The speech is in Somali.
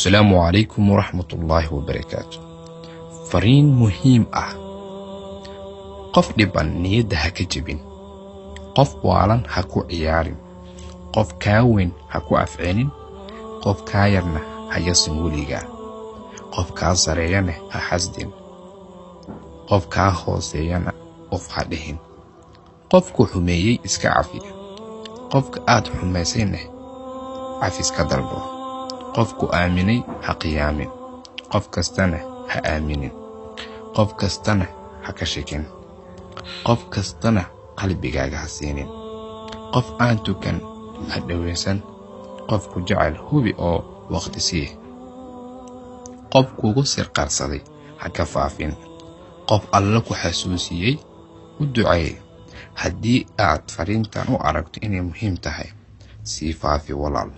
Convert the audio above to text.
Asalaamu calaykum waraxmatullaahi wabarakaatu. Fariin muhiim ah: qof dhiban niyadda ha ka jebin, qof waalan ha ku ciyaarin, qof kaa weyn ha ku afcelin, qof kaa yarna ha yasin weligaa, qof kaa sareeyana ha xasdin, qof kaa hooseeyana qof ha dhihin, qofku xumeeyey iska cafi, qofka aad xumaysayna cafis ka dalbo, qofku aaminay ha qiyaamin, qof kastana ha aaminin, qof kastana ha ka shakin, qof kastana qalbigaaga ha siinin, qof aan tukan ha dhowaysan, qofku jecel hubi oo waqti sii, qof kugu sirqarsaday ha ka faafin, qof alla ku xasuusiyey u duceey. Haddii aad fariintan u aragto inay muhiim tahay, sii faafi walaal.